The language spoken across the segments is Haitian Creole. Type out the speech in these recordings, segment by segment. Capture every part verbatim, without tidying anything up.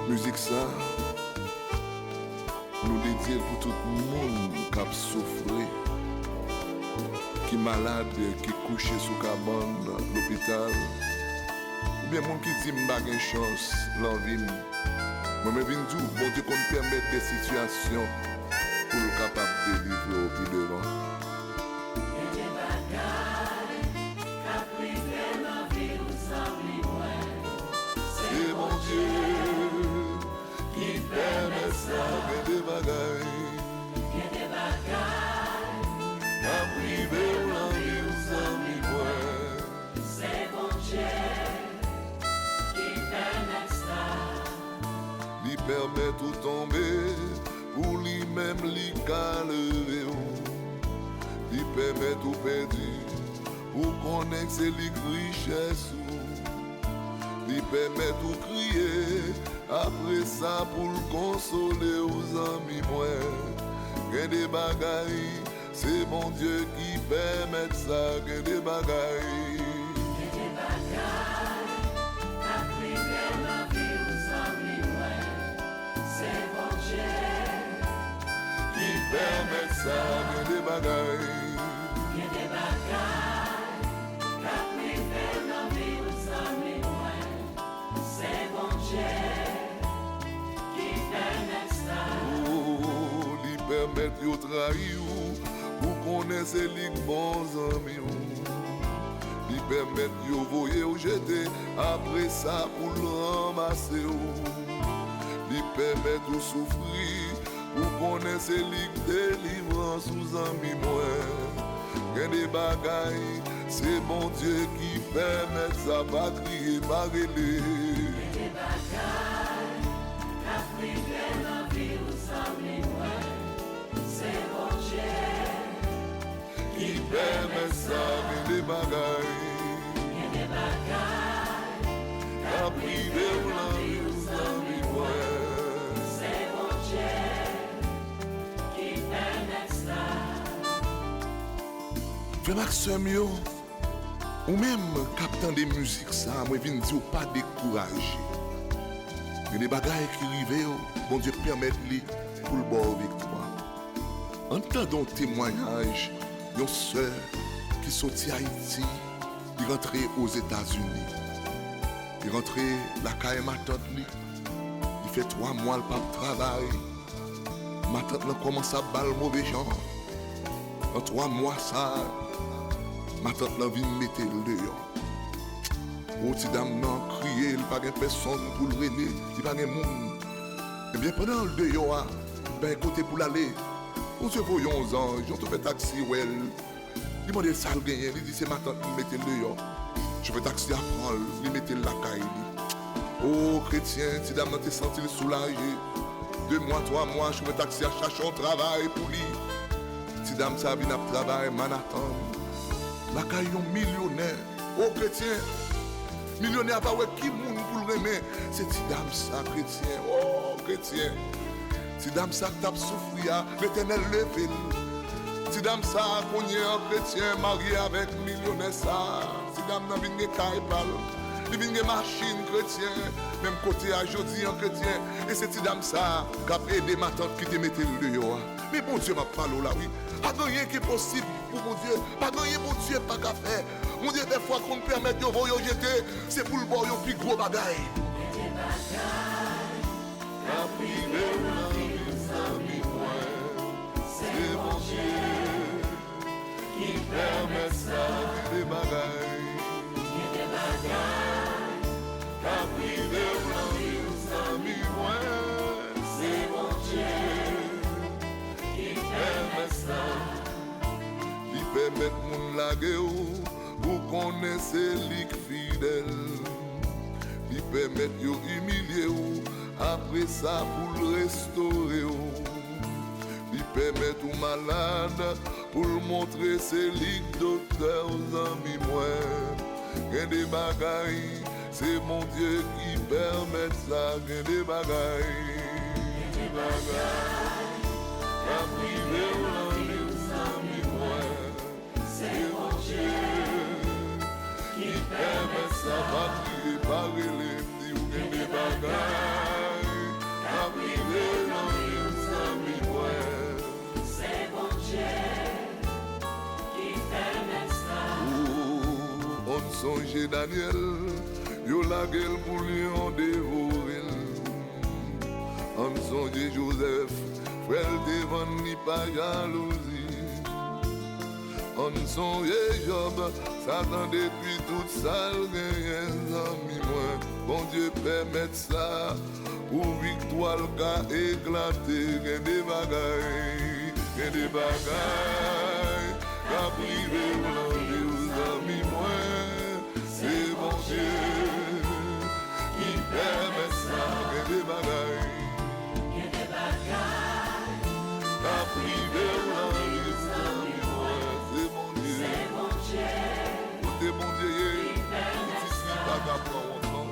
Mizik sa, nou dedye l pou tout moun k ap soufri, ki malad, ki kouche sou kabann lopital, oubyen moun ki di, "M pa gen chans nan vi m." Mwen, mwen vin di w, Bondye konn pèmèt de sitiyasyon pou l kapab delivre w pi devan. Gen de bagay k ap rive nan vi w, zanmi mwen. Se Bondye ki pèmèt sa. Gen de bagay, gen de bagay k ap rive w nan vi w, zanmi mwen. Se Bondye ki pèmèt sa. Li pèmèt ou tonbe, pou li menm li ka leve w. Li pèmèt ou pèdi, pou konnen se li k richès ou. Li pèmèt ou kriye, apre sa pou l konsole w, zanmi mwen. Gen de bagay, se Bondye ki pèmèt sa. Gen de bagay, gen de bagay k ap rive nan vi w, zanmi mwen. Se Bondye ki pèmèt sa. Gen de bagay, gen de bagay k ap rive nan vi w, zanmi mwen. Se Bondye ki pèmèt sa. Oh, li pèmèt yo trayi w, pou konnen se li k bon zanmi w. Li pèmèt yo voye w jete, apre sa pou l ranmase w. Li pèmèt ou soufri, pou konnen se li k delivrans ou, zanmi mwen. Gen de bagay, se Bondye ki pèmèt sa. Pa kriye, pa rele. Gen de bagay k ap rive nan vi w, zanmi mwen. Se Bondye ki pèmèt sa. Gen de bagay, gen de bagay k ap rive w nan vi w, zanmi mwen. Se Bondye ki pèmèt sa. Frè m ak sè m yo, ou menm k ap tande mizik sa, mwen vin di w pa dekouraje. Gen de bagay ki rive w, Bondye pèmèt li pou l ba w viktwa. Ann tande yon temwayaj yon sè ki soti Ayiti, li rantre Ozetazini. Li rantre lakay matant li. Li fè twa mwa l p ap travay. Matant lan kòmanse ap ba l move jan. Nan twa mwa sa, matant lan vin mete l deyò. O, ti dam nan kriye, li pa gen pèsonn pou l rele, li pa gen moun. Ebyen, pandan l deyò a, li pa gen kote pou l ale, Bondye voye yon zanj, yon chofè taksi wè l. Li mande l sa l genyen, li di se matant li mete l deyò. Chofè taksi a pran l, li mete l lakay li. O, kretyen, ti dam nan te santi l soulaje. De mwa, twa mwa, chofè taksi a chache yon travay pou li. Ti dam sa vin ap travay Manhattan, lakay yon milyonè. O, kretyen, milyonè a pa wè ki moun pou l renmen. Se ti dam sa, kretyen. O, kretyen. Ti dam sa k t ap soufri a, Letènèl leve l. Ti dam sa a, kounye an, kretyen, marye avèk milyonè sa a. Ti dam nan vin gen kay pa l. Li vin gen machin, kretyen. Menm kote a jodi an, kretyen. E se ti dam sa a k ap ede matant ki te mete l deyò a. Men Bondye m ap pale w la, wi. Pa gen anyen ki enposib pou Bondye. Pa gen anyen Bondye pa ka fè. Bondye dèfwa konn pèmèt yo voye w jete, se pou l ba w yon pi gwo bagay. Gen de bagay k ap rive w nan vi w, zanmi mwen. Se Bondye ki pèmèt sa. Gen de bagay, gen de bagay k ap rive w nan vi w, zanmi mwen. Se Bondye ki pèmèt sa. Li pèmèt moun lage w, ou konnen se li k fidèl. Li pèmèt yo imilye w, apre sa pou l restore w. Li pèmèt ou malad, pou l montre se li k doktè w, zanmi mwen. Gen de bagay, se Bondye ki pèmèt sa. Gen de bagay, gen de bagay k ap rive w nan vi w, zanmi mwen. Se Bondye ki pèmèt sa. Pa kriye, pa rele, m di w gen de bagay. Danyèl, yo lage l pou lyon devore l. Ann sonje Jozèf, frè l te vann li pa jalouzi. Ann sonje Jòb, Satan detwi tout sa l genyen, zanmi mwen. Bondye pèmèt sa pou viktwa l ka eklate. Gen de bagay, gen de bagay k ap rive w nan vi w, zanmi mwen. Se Bondye ki pèmèt sa. Gen de bagay, gen de bagay k ap rive w nan vi w, zanmi mwen. Se Bondye. Se Bondye. Kote Bondye ye, pitit li pa ka pran wont non.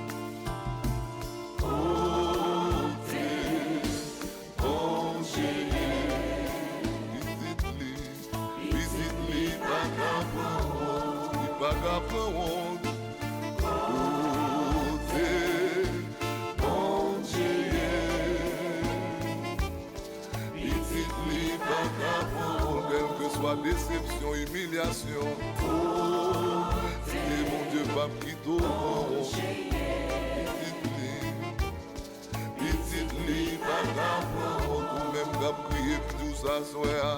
Kote Bondye ye, pitit li, pitit li pa ka pran wont, li pa ka pran wont. Kote Bondye ye, pitit li pa ka pran wont, kèlkeswa desepsyon, imilyasyon. Kote Bondye p ap kite w pran wont. Pitit li, pitit li pa ka pran wont, ou menm k ap kriye m di w sa aswè a.